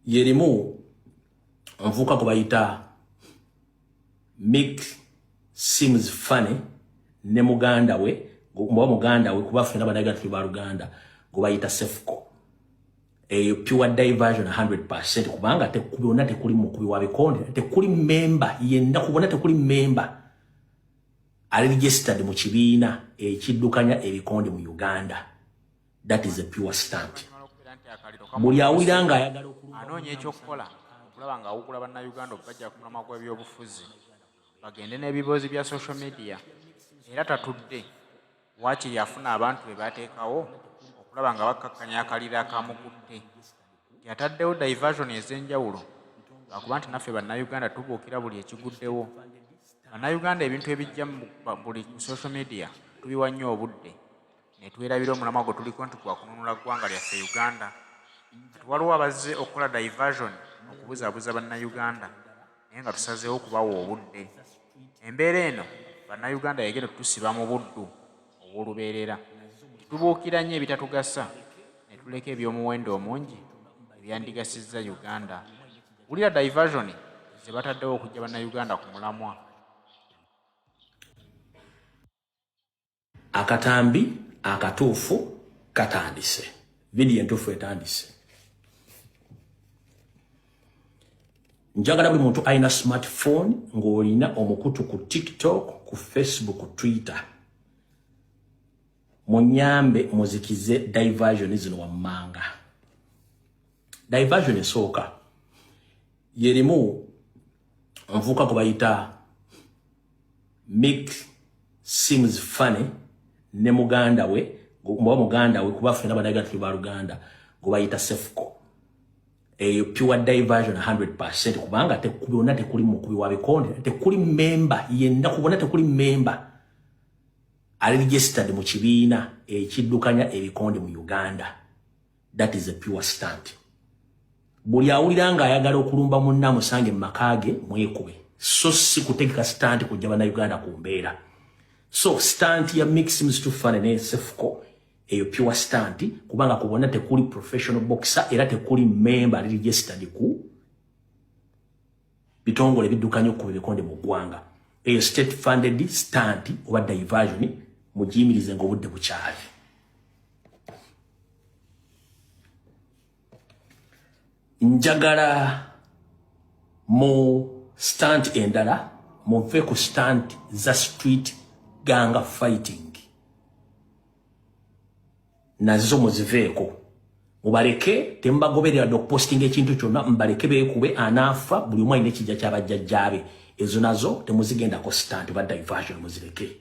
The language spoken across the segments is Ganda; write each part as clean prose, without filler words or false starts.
Yerimu omuvubuka gwe bayita Mick Sims Funny ne muganda we, oba muganda we, kuba ffena banaga tuli baluganda, gwe bayita Sefuko. Eyo pure diversion 100%, kubanga tekubona tekuli mukubi wa bikonde, tekuli member yenna, kubona tekuli member ali registered mu kibiina ekiddukanya ebikonde mu Uganda. That is a pure stunt. Buli awulira nga ayagala okulumba anoonya ekyokukola okulaba ng'awugula Bannayuganda okubajja ku mulamwa gw'ebyobufuzi bagende n'ebiboozi bya social media, era tatudde, waakiri afuna abantu be bateekawo okulaba nga bakkakkanya akaliro akamukutte nti ataddewo diversion ez'enjawulo lwakuba nti naffe Bannayuganda tubuukira buli ekiguddewo. Bannayuganda ebintu ebijja buli ku social media tubiwa nnyo obudde ne twerabira omulamwa gwe tuliko nti gwa kununula ggwanga lyaffe Uganda. Kati waliwo abazze okukola diversion okubuzaabuza Bannayuganda naye nga tusazeewo okubawa obudde. Embeera eno Bannayuganda y'egenda otusiba mu buddu obw'olubeerera nti tubuukira nnyo ebitatugasa ne tuleka eby'omuwendo omungi ebyandigasizza Uganda. Wulira diversion ze bataddewo okuggya Bannayuganda ku mulamwa. Akatambi akatuufu katandise, vidiyo entuufu etandise. Njagala buli muntu alina smartphone ng'olina omukutu ku TikTok, ku Facebook, ku Twitter, munyambe muzikize diversion zino wammanga. Diversion esooka yerimu omuvubuka gwe bayita Mick Sims Funny ne muganda we, oba muganda we, kuba ffena banaga tuli baluganda, gwe bayita Sefuko. Eyo pure diversion 100%, kubanga tekubona tekuli mukubi wa bikonde, tekuli member yenna, kubona tekuli member ali registered mu kibiina ekiddukanya ebikonde mu Uganda. That is a pure stunt. Buli awulira nga ayagala okulumba munna amusange mu maka ge mwekube, so si kutegeka stunt kujja Bannayuganda ku mbeera. So stunt ya Mick Sims Too Funny ne Sefuko eyo pure stunt, kubanga kubona tekuli professional boxer era tekuli member ali registered ku bitongole biddukanya okukuba ebikonde mu ggwanga. Eyo state funded stunt oba diversion, mugiyimirize ng'obudde bukyali. Njagala mu stunt endala muve ku stunt za street gang fighting, nazo muziveeko, mubaleke, temubagoberera dde okupostinga ekintu kyonna, mubaleke beekube anaafa, buli omu alina ekijja kyabajjajjaabe. Ezo nazo temuzigendako stunt oba diversion, muzireke.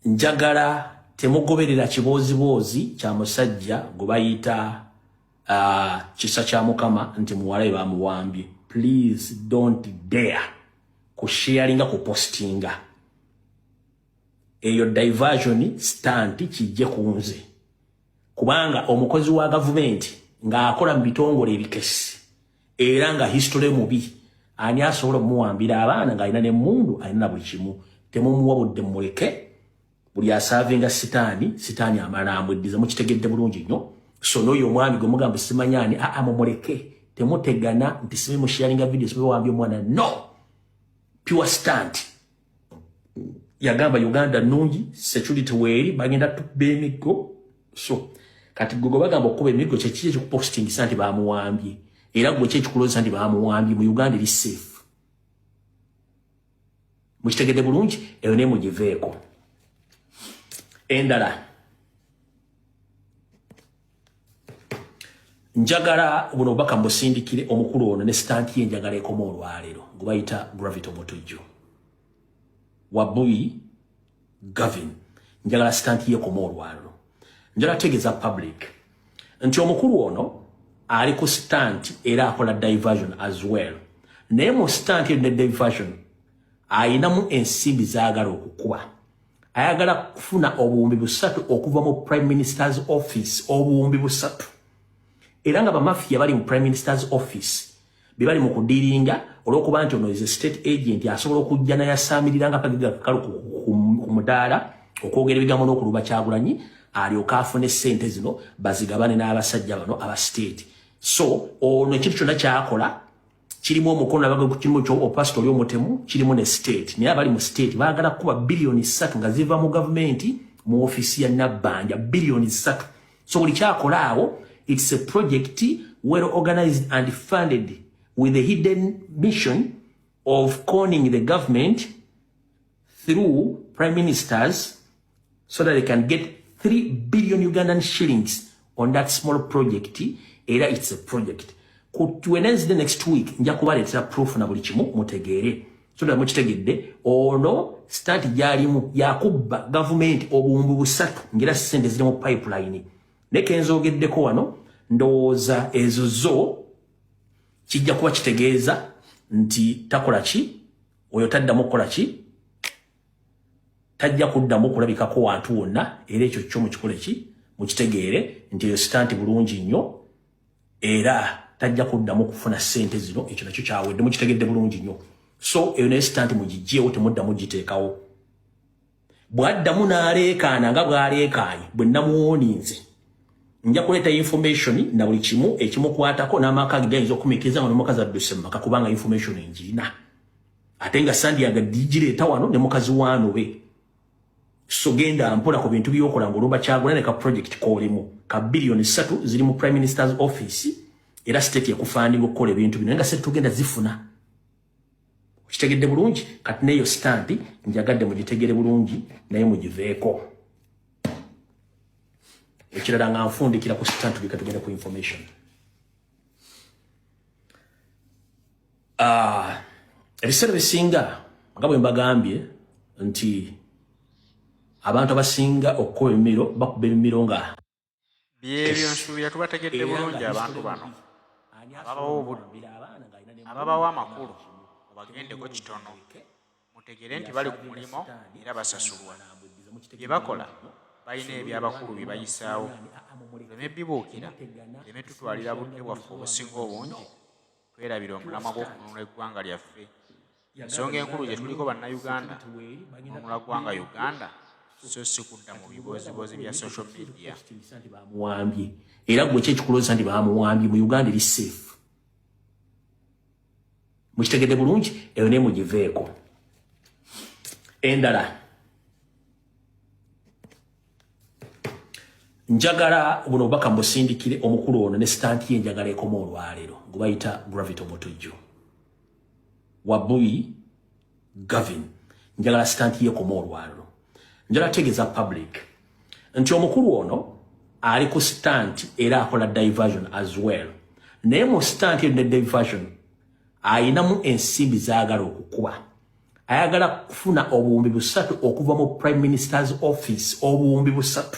Njagala temugoberera kibooziboozi kya musajja gwe bayita Kisa kya Mukama nti muwala we bamuwambye. Please don't dare kusharinga, kupostinga eyo diversion stunt, kijje ku nze, kubanga omukozi wa gavumenti ng'akola mu bitongole ebikesi era nga history mubi, ani asobola omuwambira abaana ng'alina n'emmundu, alina na buli kimu? Temumuwa budde, mumuleke. Buli asaavinga sitaani, sitaani amala amweddiza. Mukitegedde bulungi nnyo. So n'oyo omwami gwe mugamba simanya ani, aa, mumuleke, temutegana nti sibe musharinga video, sibe wambye omwana. No, pure stunt. Yagamba Uganda nnungi, security weeri, bagenda tukuba emiggo. So kati gwe bagamba okukuba emiggo, kyekiki ekikupostingisa nti bamuwambye? Era gwe ki ekikuloza nti bamuwambye mu Uganda eri safe? Mukitegedde bulungi? Eyo naye mugiveeko. Endala, njagala buno obubaka mbusindikire omukulu ono ne stunt ye, njagala ekoma olwaleero, gwe bayita Gravity Omutujju Wabuyi Gavin. Njagala stunt ye ekoma olwaleero. Njagala tegeeza public nti omukulu ono ali ku stunt era akola diversion as well, naye mu stunt eyo ne diversion ayinamu ensimbi zaagala okukuba. Ayagala kufuna 3000 okuva mu Prime Minister's office, 3000, era nga bamafiya bali mu Prime Minister's office be bali mu kudiringa, olw'okuba nti ono is a state agent, asobola okujja nayasaamirira nga kagega kakalu ku mudaala. Okwogera ebigambo n'okuluba Kyagulanyi alyoke afune ssente zino bazigabane n'abasajja bano aba state. So ono ekintu kyonna kyakola kirimu omukono abaga kirimu kyo opasito oli omutemu kirimu ne state, naye abali mu state baagala kukuba 3 biliyoni nga ziva mu gavumenti mu ofiisi ya Nabbanja, 3 biliyoni. So buli kyakola awo, it's a project well organized and funded with a hidden mission of conning the government through prime ministers so that they can get 3 billion Ugandan shillings on that small project. Era it's a project. Ku Wednesday next week nja kubaleetera proof na buli kimu mutegeere. So that mukitegedde ono stunt gyalimu yakubba gavumenti 3,000 ngera ssente ziri mu pipeline. Naye kenzogeddeko wano, ndowooza ezo zo kijja kuba kitegeeza nti takola ki oyo, taddamu kukola ki, tajja kuddamu kulabikako wantu wonna. Era ekyo kyo mukikole ki, mukitegeere nti eyo stunt bulungi nnyo, era tajja kuddamu kufuna ssente zino. Ekyo nakyo kyawedde, mukitegedde bulungi nnyo. So eyo naye stunt mugijjeewo, temuddamu giteekawo. Bw'addamu n'aleekaana nga bw'aleekaanye bwe namuwooninze, nja kuleeta information na buli kimu ekimukwatako n'amaka ge gayinza okumiikiriza nga n'omukazi adduse mu maka, kubanga information engiina ate nga sandyagadde gireeta wano ne mukazi waanobe. So genda mpola ku bintu byokola ng'olumba Kyagula ne ka project koolimu ka 3 biliyoni ziri mu prime minister's office, era state yakufundinga okukola ebintu bino, naye nga sente tugenda zifuna. Okitegedde bulungi? Kati neeyo stunt njagadde mugitegere bulungi, naye mugiveeko. Ekirala nga nfundikira ku stunt, tulika tugende ku information. Ebiseera bisinga nga bwe mbagambye nti abantu abasinga okukuba emimiro bakuba emimiro nga Byebyo, nsuubira tubategedde bulungi abantu bano ababawa obudde, ababawa amakulu. Mubagendeko kitono mutegere nti bali ku mulimo era basasulwa. Bye bakola balina ebyabakulu bye bayisaawo. Tuleme bibuukira, tuleme tutwalira budde bwaffe obusinga obungi, twerabire omulamwa gw'okununula eggwanga lyaffe. Ensonga enkulu gye tuliko Bannayuganda kununula ggwanga Uganda, so si kudda mu bibooziboozi bya social media. Bamuwambye, era gwe ki ekikuloza nti bamuwambye? Mu Uganda eri safe, mukitegedde bulungi. Eyo naye mugiveeko. Endala, njagala buno obubaka mbusindikire omukulu ono ne stunt ye. Njagala ekoma olwaleero, gwe bayita Gravity Omutujju Wabuyi Gavin. Njagala stunt ye ekoma olwaleero. Njagala tegeeza public nti omukulu ono ali ku stunt era akola diversion as well, naye mu stunt eyo ne diversion ayinamu ensimbi zaagala okukuba. Ayagala kufuna 3,000 okuva mu prime minister's office, 3,000.